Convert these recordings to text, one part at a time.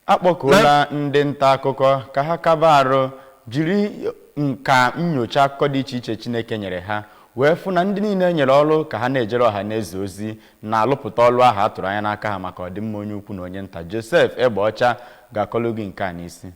Akpọkuola ndị nta akụkọ ka ha kaba arụ jiri nka nnyocha akụkọ dị iche iche Chineke nyere ha wee fụ na ndị niile e nyere ọrụ ka ha na-ejere ọha na eze ozi na-alụpụta ọrụ ahụ a tụrụ anya n'aka ha maka ọdịmma onye ukwu na onye nta. Joseph Egbeọcha ga-akọlụ gị nke a n'isi.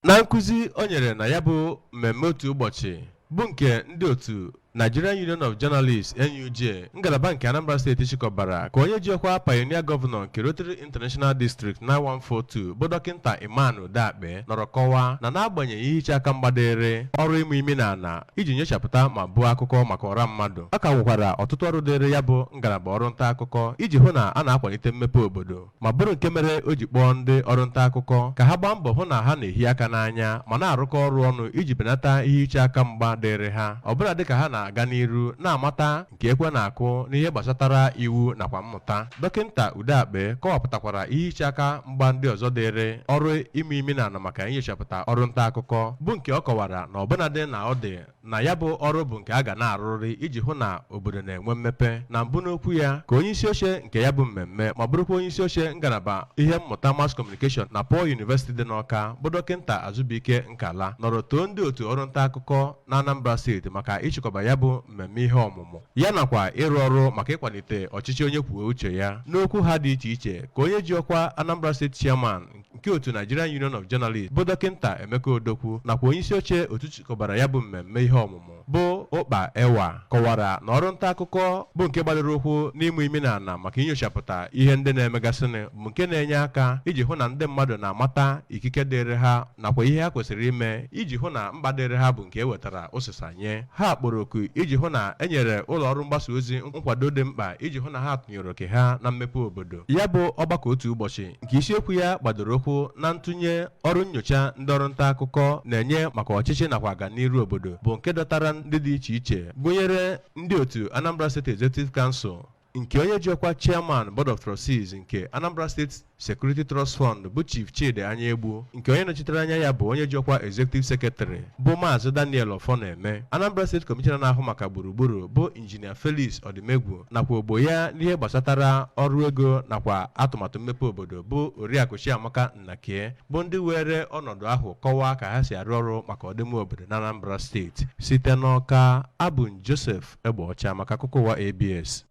Na nkụzi o nyere na ya bụ mmemme otu ụbọchị bụ nke ndị otu Nigerian Union of Journalists, NUJ, ngalaba nke Anambra Steeti chịkọbara, ka onye ji ọkwa Pioneer Governor nke Rotary International District 9142 bụ Dọkịnta Iman Odeakpe nọrọ kọwaa na n'agbanyeghị ihe iche aka mgba dịịrị ọrụ ịmụ imi na ala iji nyochapụta ma buo akụkọ maka ọra mmadụ, ọ ka nwekwara ọtụtụ ọrụ dịịrị ya bụ ngalaba ọrụ nta akụkọ iji hụ na a na-akwalite mmepe obodo, ma bụrụ nke mere o ji kpọọ ndị ọrụ nta akụkọ ka ha gbaa mbọ hụ na ha na-ehi aka n'anya ma na-arụkọ ọrụ ọnụ iji benata ihe iche aka mgba dịịrị ha, ọbụla dịka ha na-aga n'iru na-amata nke ekwe na-akụ n'ihe gbasatara iwu nakwa mmụta. Dọkịnta Udeakpe kọwapụtakwara ihe iche aka mgba ndị ọzọ dịịrị ọrụ ime imi na ala maka inyochapụta ọrụ nta akụkọ, bụ nke ọ kọwara na ọbụnadị na ọ dị na ya bụ ọrụ bụ nke a ga na-arụrịrị iji hụ na obodo na-enwe mmepe. Na mbụ n'okwu ya, ka onye isi oche nke ya bụ mmemme ma bụrụkwa onye isi oche ngalaba ihe mmụta Mass Communication na Paul University dị n'Awka bụ Dọkịnta Azụbụike Nkala nọrọ too ndị otu ọrụ nta akụkọ na Anambra Steeti maka ịchịkọba ya bụ mmemme ihe ọmụmụ ya nakwa ịrụ ọrụ maka ịkwalite ọchịchị onye kwuo uche ya. N'okwu ha dị iche iche, ka onye ji ọkwa Anambra Steeti Chairman nke otu Nigerian Union of Journalists bụ Dọkịnta Emeka Odokwu nakwa onyeisi oche otu chịkọbara ya bụ mmemme ihe ọmụmụ bụ Ụkpa Ewa kọwara na ọrụ nta akụkọ bụ nke gbadoro ụkwụ n'ịmụ imi na ala maka inyochapụta ihe ndị na-emegasịnị bụ nke na-enye aka iji hụ na ndị mmadụ na-amata ikike dịịrị ha nakwa ihe ha kwesịrị ime iji hụ na mkpa dịịrị ha bụ nke e wetara ụsịsa nye ha. Kpọrọ oku iji hụ na e nyere ụlọ ọrụ mgbasa ozi nkwado dị mkpa iji hụ na ha tụnyere oke ha na mmepe obodo. Ya bụ ọgbakọ otu ụbọchị nke isiokwu ya gbadoro ụkwụ na ntụnye ọrụ nnyocha ndị ọrụ nta akụkọ na-enye maka ọchịchị nakwa aganiru obodo bụ nke dọtara ndị dị iche iche, gụnyere ndị otu Anambra State Executive Council nke onye ji ọkwa Chairman Board of Trustees nke Anambra State Security Trust Fund bụ Chief Chidi Anyaegbu, nke onye nọchitere anya ya bụ onye ji ọkwa Executive Secretary bụ Maazị Daniel Ọfọna-eme, Anambra State Commissioner na-ahụ maka gburugburu bụ Injinia Felix Ọdịmegwu nakwa ogbo ya n'ihe gbasatara ọrụ ego nakwa atụmatụ mmepe obodo bụ Oriakụ Chiamaka Nnakie, bụ ndị were ọnọdụ ahụ kọwaa ka ha si arụ ọrụ maka ọdịmma obodo na Anambra Steeti. Site n'Awka, abụ m Joseph Egbeọcha maka akụkọ ụwa ABS.